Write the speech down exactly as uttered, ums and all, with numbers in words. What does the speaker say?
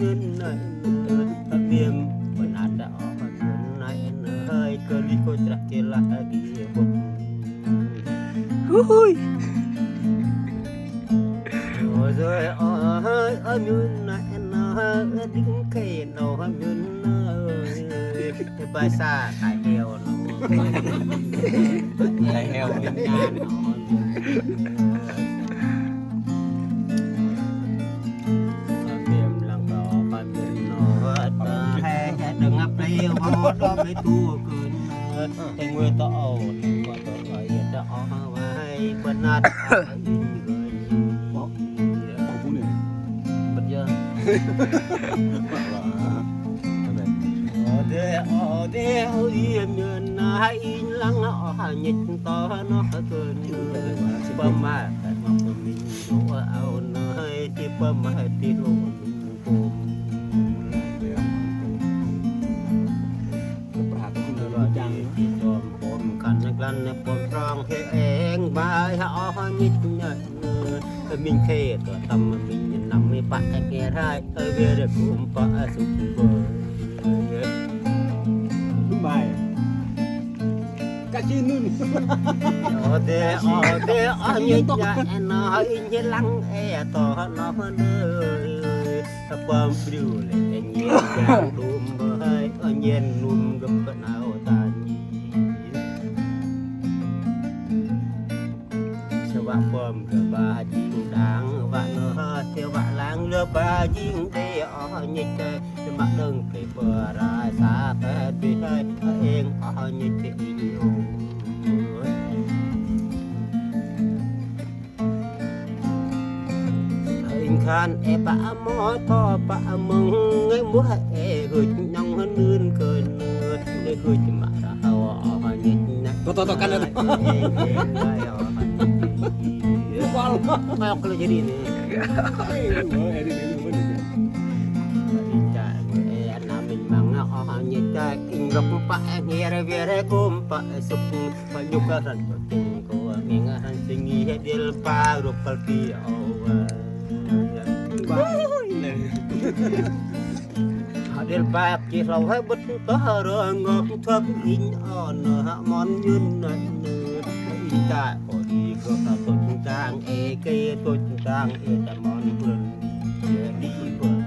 Nai, nai, nai, nai, nai, kơ li kơ trăk kơ lah lagi. Hui. Ơ, rồi, ơ, hơi, ơ, nhun, nai, nai, đing kê, nô, nhun, ơi. Bahasa Thái Hiêu nô. Thái Hiêu Việt Nam nô. Phim lăng đô phim nô. Hơi, hơi, đơ̆ng ngăp lê, hô, đô mê tu kưn. Tê ngui tô, tô, tô, tô, tô, tô, hơi, bơnat. Bơ̆t yơ. Ơ đe, ơ đe, ơ yơ, mơn na hai inh lăng, ơ ha nhĕch to noh kưn. Pơma, pơma, pơma, minh, ơ, ơ, na hai, ti pơma, ti lu, pơma. Pơm kăn glăn pơm trong he eng bai ha oh nhĕch nhĕch. Minh khê tơ tâm minh năm minh pă ke rai ơ ve de kum pă sŭk bơ. Bai. Ka chi nun. Ơ đe, ơ đe, oh nhĕch nhĕch, ơ, inh lăng e to noh nơ. Pơm priu lĕ nhen yang dôm bơhai, nhen num gơ̆p kơ nao tan. Sư wă pơm rơba jing đang, wă nơh, sư wă lăng rơba jing đe, oh nhĕch, sư mă đơ̆ng kơ pơrai sa kơ bơhai, eng, oh nhĕch, ing ong. Inh khan e pă mơ̆ tho pă mơ̆ng ngai muah e hưch nhŏng hơnưn kơ nơ. Nơ hưch mă ră hâu oh nhĕch nhĕch. Tơ, tơ, tơ, kăn nơ. Ngai kơ lơ jơri nơ. Inh chă e năm inh măng oh nhĕch nhĕch. Inh rŏk pă e ngier vier e kôm pă sŭk. Pă nhŭk kơ hrăn pơchĕng kơ ngeh hrăn sơngi hơdel pa rôp kăl ki âu. Hơdel pa ki hlâu hơ bơ̆t tơ hơ rơ ngơp thơp inh ơ nơ hă mon nhŭn nơ nơ. Inh ta kơ i kơ ta tôch tang e kê tôch tang e ta mon bơ̆n. Di bơ̆n.